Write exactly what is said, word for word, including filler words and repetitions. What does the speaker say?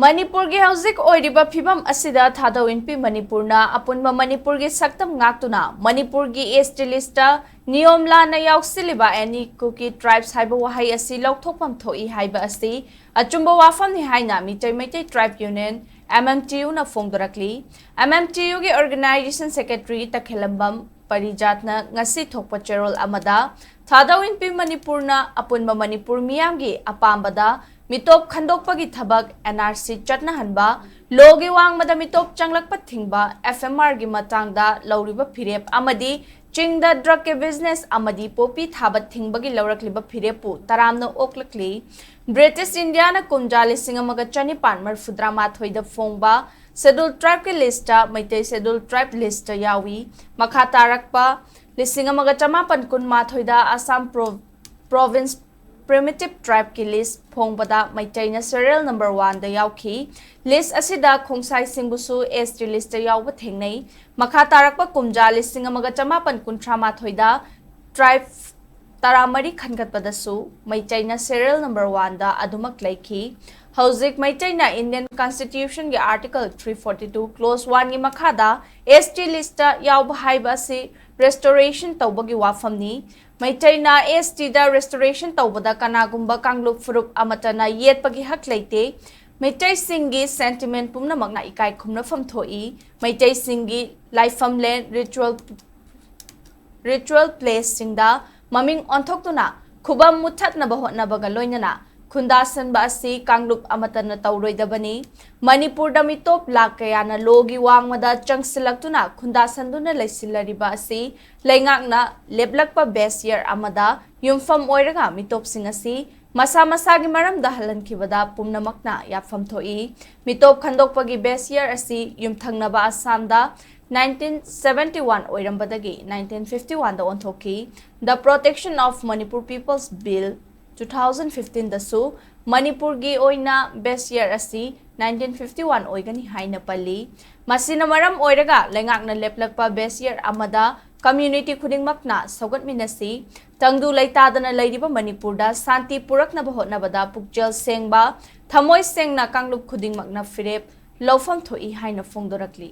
ꯃꯅꯤꯄꯨꯔꯒꯤ ꯍꯧꯖꯤꯛ ꯑꯣꯏꯔꯤꯕ ꯐꯤꯕꯝ ꯑꯁꯤꯗ ꯊꯥꯗꯧ ꯏꯟꯄꯤ ꯃꯅꯤꯄꯨꯔꯅ ꯑꯄꯨꯟꯕ ꯃꯅꯤꯄꯨꯔꯒꯤ ꯁꯛꯇꯝ ꯉꯥꯛꯇꯨꯅ ꯃꯅꯤꯄꯨꯔꯒꯤ S T list ꯅꯤꯌꯣꯝ ꯂꯥꯟꯅ ꯌꯥꯎꯁꯤꯜꯂꯤꯕ any Kuki tribes ꯍꯥꯏꯕ ꯋꯥꯍꯩ ꯑꯁꯤ ꯂꯧꯊꯣꯛꯐꯝ ꯊꯣꯛꯏ ꯍꯥꯏꯕ ꯑꯁꯤ ꯑꯆꯨꯝꯕ ꯋꯥꯐꯝꯅꯤ ꯍꯥꯏꯅ Meitei Meitei Tribe Union, M M T U ꯅ ꯐꯣꯡꯗꯣꯔꯛꯂꯤ꯫ M M T U ꯒꯤ Organization Secretary ꯇꯈꯦꯂꯝꯕꯝ ꯄꯔꯤꯖꯥꯠꯅ ꯉꯁꯤ ꯊꯣꯛꯄ ꯆꯦꯔꯣꯜ ꯑꯃꯗ ꯊꯥꯗꯧ ꯏꯟꯄꯤ ꯃꯅꯤꯄꯨꯔꯅ ꯑꯄꯨꯟꯕ ꯃꯅꯤꯄꯨꯔ ꯃꯤꯌꯥꯝꯒꯤ ꯑꯄꯥꯝꯕꯗ ꯃꯤꯇꯣꯞ ꯈꯟꯗꯣꯛꯄꯒꯤ ꯊꯕꯛ N R C ꯆꯠꯅꯍꯟꯕ, ꯂꯣꯒꯤ ꯋꯥꯡꯃꯗ ꯃꯤꯇꯣꯞ ꯆꯪꯂꯛꯄ ꯊꯤꯡꯕ, F M R ꯒꯤ ꯃꯇꯥꯡꯗ ꯂꯧꯔꯤꯕ ꯐꯤꯔꯦꯞ ꯑꯃꯗꯤ ꯆꯤꯡꯗ drug ꯀꯤ business ꯑꯃꯗꯤ ꯄꯣꯄꯤ ꯊꯥꯕ ꯊꯤꯡꯕꯒꯤ ꯂꯧꯔꯛꯂꯤꯕ ꯐꯤꯔꯦꯞꯄꯨ ꯇꯔꯥꯝꯅ ꯑꯣꯛꯂꯛꯂꯤ꯫ British India ꯅ ꯀꯨꯝꯖꯥ ꯂꯤꯁꯤꯡ ꯑꯃꯒ ꯆꯅꯤꯄꯥꯟ ꯃꯔꯤꯐꯨꯇꯔꯥ ꯃꯥꯊꯣꯏꯗ ꯐꯣꯡꯕ Scheduled Tribe ꯀꯤ list Meitei Scheduled Tribe list ꯌꯥꯎꯏ꯫ ꯃꯈꯥ ꯇꯥꯔꯛꯄ ꯂꯤꯁꯤꯡ ꯑꯃꯒ ꯆꯃꯥꯄꯟ ꯀꯨꯟꯃꯥꯊꯣꯏꯗ Assam Pro-, Province Primitive Tribe ꯀꯤ list ꯐꯣꯡꯕꯗ ꯃꯩꯇꯩꯅ serial number one ꯗ ꯌꯥꯎꯈꯤ꯫ List ꯑꯁꯤꯗ ꯈꯣꯡꯁꯥꯏꯁꯤꯡꯕꯨꯁꯨ S T list ꯌꯥꯎꯕ ꯊꯦꯡꯅꯩ꯫ ꯃꯈꯥ ꯇꯥꯔꯛꯄ ꯀꯨꯝꯖꯥ ꯂꯤꯁꯤꯡ ꯑꯃꯒ ꯆꯃꯥꯄꯟ ꯀꯨꯟꯊ꯭ꯔꯥ ꯃꯥꯊꯣꯏꯗ tribe ꯇꯔꯥꯃꯔꯤ ꯈꯟꯒꯠꯄꯗꯁꯨ ꯃꯩꯇꯩꯅ serial number one ꯗ ꯑꯗꯨꯃꯛ ꯂꯩꯈꯤ꯫ ꯍꯧꯖꯤꯛ ꯃꯩꯇꯩꯅ Indian Constitution ꯒꯤ Article three forty two Clause one ꯒꯤ ꯃꯈꯥꯗ S T list ꯌꯥꯎꯕ ꯍꯥꯏꯕ ꯑꯁꯤ restoration ꯇꯧꯕꯒꯤ ꯋꯥꯐꯝꯅꯤ꯫ ꯃꯩꯇꯩꯅ S T ꯗ restoration ꯇꯧꯕꯗ ꯀꯅꯥꯒꯨꯝꯕ ꯀꯥꯡꯂꯨꯞ ꯐꯨꯔꯨꯞ ꯑꯃꯠꯇꯅ ꯌꯦꯠꯄꯒꯤ ꯍꯛ ꯂꯩꯇꯦ꯫ ꯃꯩꯇꯩꯁꯤꯡꯒꯤ sentiment ꯄꯨꯝꯅꯃꯛꯅ ꯏꯀꯥꯏ ꯈꯨꯝꯅꯐꯝ ꯊꯣꯛꯏ꯫ ꯃꯩꯇꯩꯁꯤꯡꯒꯤ ꯂꯥꯏꯐꯝꯂꯦꯟ, ritual, ritual place ꯁꯤꯡꯗ ꯃꯃꯤꯡ ꯑꯣꯟꯊꯣꯛꯇꯨꯅ ꯈꯨꯕꯝ ꯃꯨꯠꯊꯠꯅꯕ ꯍꯣꯠꯅꯕꯒ ꯂꯣꯏꯅꯅ ꯈꯨꯟꯗꯥꯁꯟꯕ ꯑꯁꯤ ꯀꯥꯡꯂꯨꯞ ꯑꯃꯠꯇꯅ ꯇꯧꯔꯣꯏꯗꯕꯅꯤ꯫ ꯃꯅꯤꯄꯨꯔꯗ ꯃꯤꯇꯣꯞ ꯂꯥꯈ ꯀꯌꯥꯅ ꯂꯣꯒꯤ ꯋꯥꯡꯃꯗ ꯆꯪꯁꯤꯜꯂꯛꯇꯨꯅ ꯈꯨꯟꯗꯥꯁꯟꯗꯨꯅ ꯂꯩꯁꯤꯜꯂꯔꯤꯕ ꯑꯁꯤ ꯂꯩꯉꯥꯛꯅ ꯂꯦꯞꯂꯛꯄ base year ꯑꯃꯗ ꯌꯨꯝꯐꯝ ꯑꯣꯏꯔꯒ ꯃꯤꯇꯣꯞꯁꯤꯡ ꯑꯁꯤ ꯃꯁꯥ ꯃꯁꯥꯒꯤ ꯃꯔꯝꯗ ꯍꯜꯍꯟꯈꯤꯕꯗ ꯄꯨꯝꯅꯃꯛꯅ ꯌꯥꯐꯝ ꯊꯣꯛꯏ꯫ ꯃꯤꯇꯣꯞ ꯈꯟꯗꯣꯛꯄꯒꯤ base year ꯑꯁꯤ ꯌꯨꯝꯊꯪꯅꯕ ꯑꯁꯥꯝꯗ nineteen seventy one ꯑꯣꯏꯔꯝꯕꯗꯒꯤ nineteen fifty one the ꯑꯣꯟꯊꯣꯛꯈꯤ꯫ The Protection of Manipur People's Bill two thousand fifteen ꯗꯁꯨ ꯃꯅꯤꯄꯨꯔꯒꯤ ꯑꯣꯏꯅ base year ꯑꯁꯤ nineteen fifty one ꯑꯣꯏꯒꯅꯤ ꯍꯥꯏꯅ ꯄꯜꯂꯤ꯫ ꯃꯁꯤꯅ ꯃꯔꯝ ꯑꯣꯏꯔꯒ ꯂꯩꯉꯥꯛꯅ ꯂꯦꯞꯂꯛꯄ base year ꯑꯃꯗ ꯀꯝꯌꯨꯅꯤꯇꯤ ꯈꯨꯗꯤꯡꯃꯛꯅ ꯁꯧꯒꯠꯃꯤꯟꯅꯁꯤ꯫ ꯇꯪꯗꯨ ꯂꯩꯇꯥꯗꯅ ꯂꯩꯔꯤꯕ ꯃꯅꯤꯄꯨꯔꯗ ꯁꯥꯟꯇꯤ ꯄꯨꯔꯛꯅꯕ ꯍꯣꯠꯅꯕꯗ ꯄꯨꯛꯆꯦꯜ ꯁꯦꯡꯕ, ꯊꯃꯣꯏ ꯁꯦꯡꯅ ꯀꯥꯡꯂꯨꯞ ꯈꯨꯗꯤꯡꯃꯛꯅ ꯐꯤꯔꯦꯞ ꯂꯧꯐꯝ ꯊꯣꯛꯏ ꯍꯥꯏꯅ ꯐꯣꯡꯗꯣꯔꯛꯂꯤ꯫